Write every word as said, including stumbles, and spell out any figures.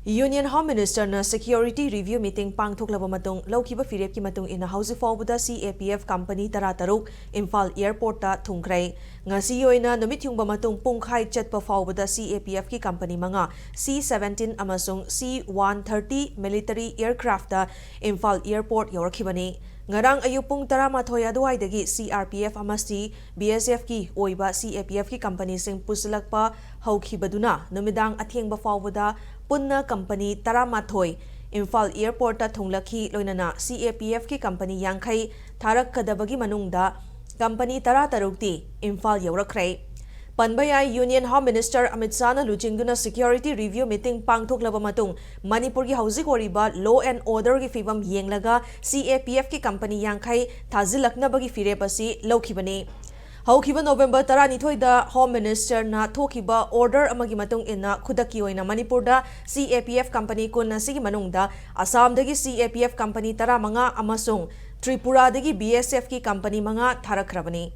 Union Home Minister ꯅ security review meeting ꯄꯥꯡꯊꯣꯛꯂꯕ ꯃꯇꯨꯡ ꯂꯧꯈꯤꯕ ꯐꯤꯔꯦꯞꯀꯤ ꯃꯇꯨꯡ ꯏꯟꯅ ꯍꯧꯖꯤꯛ ꯐꯥꯎꯕꯗ C A P F company ꯇꯔꯥꯇꯔꯨꯛ ꯏꯝꯐꯥꯜ airport ꯇ ꯊꯨꯡꯈ꯭ꯔꯦ꯫ ꯉꯁꯤ ꯑꯣꯏꯅ ꯅꯨꯃꯤꯠ ꯌꯨꯡꯕ ꯃꯇꯨꯡ ꯄꯨꯡꯈꯥꯏ ꯆꯠꯄ ꯐꯥꯎꯕꯗ C A P F ꯀꯤ company ꯃꯉꯥ, C seventeen ꯑꯃꯁꯨꯡ C one thirty military aircraft ꯇ ꯏꯝꯐꯥꯜ airport ꯌꯧꯔꯛꯈꯤꯕꯅꯤ꯫ ꯉꯔꯥꯡ ꯑꯌꯨꯛ ꯄꯨꯡ ꯇꯔꯥꯃꯥꯊꯣꯏ ꯑꯗꯨꯋꯥꯏꯗꯒꯤ C R P F ꯑꯃꯁꯨꯡ B S F ꯀꯤ ꯑꯣꯏꯕ C A P F ꯀꯤ company ꯁꯤꯡ ꯄꯨꯁꯤꯜꯂꯛꯄ ꯍꯧꯈꯤꯕꯗꯨꯅ ꯅꯨꯃꯤꯗꯥꯡ ꯑꯊꯦꯡꯕ ꯐꯥꯎꯕꯗ ꯄꯨꯟꯅ company ꯇꯔꯥꯃꯥꯊꯣꯏ ꯏꯝꯐꯥꯜ airport ꯇ ꯊꯨꯡꯂꯛꯈꯤ꯫ ꯂꯣꯏꯅꯅ C A P F ꯀꯤ company ꯌꯥꯡꯈꯩ ꯊꯥꯔꯛꯀꯗꯕꯒꯤ ꯃꯅꯨꯡꯗ company ꯇꯔꯥꯇꯔꯨꯛꯇꯤ ꯏꯝꯐꯥꯜ ꯌꯧꯔꯛꯈ꯭ꯔꯦ꯫ ꯄꯟꯕ ꯌꯥꯏ, Union Home Minister ꯑꯃꯤꯠ ꯁꯥꯍꯅ ꯂꯨꯆꯤꯡꯗꯨꯅ security review meeting ꯄꯥꯡꯊꯣꯛꯂꯕ ꯃꯇꯨꯡ ꯃꯅꯤꯄꯨꯔꯒꯤ ꯍꯧꯖꯤꯛ ꯑꯣꯏꯔꯤꯕ law and order ꯒꯤ ꯐꯤꯕꯝ ꯌꯦꯡꯂꯒ C A P F ꯀꯤ company ꯌꯥꯡꯈꯩ ꯊꯥꯖꯤꯜꯂꯛꯅꯕꯒꯤ ꯐꯤꯔꯦꯞ ꯑꯁꯤ ꯂꯧꯈꯤꯕꯅꯤ꯫ ꯍꯧꯈꯤꯕ ꯅꯣꯕꯦꯝꯕꯔ ꯇꯔꯥꯅꯤꯊꯣꯏꯗ Home Minister ꯅ ꯊꯣꯛꯈꯤꯕ order ꯑꯃꯒꯤ ꯃꯇꯨꯡ ꯏꯟꯅ ꯈꯨꯗꯛꯀꯤ ꯑꯣꯏꯅ ꯃꯅꯤꯄꯨꯔꯗ C A P F company ꯀꯨꯟ ꯑꯁꯤꯒꯤ ꯃꯅꯨꯡꯗ ꯑꯁꯥꯝꯗꯒꯤ C A P F company ꯇꯔꯥꯃꯉꯥ ꯑꯃꯁꯨꯡ ꯇ꯭ꯔꯤꯄꯨꯔꯥꯗꯒꯤ B S F ꯀꯤ company ꯃꯉꯥ ꯊꯥꯔꯛꯈ꯭ꯔꯕꯅꯤ꯫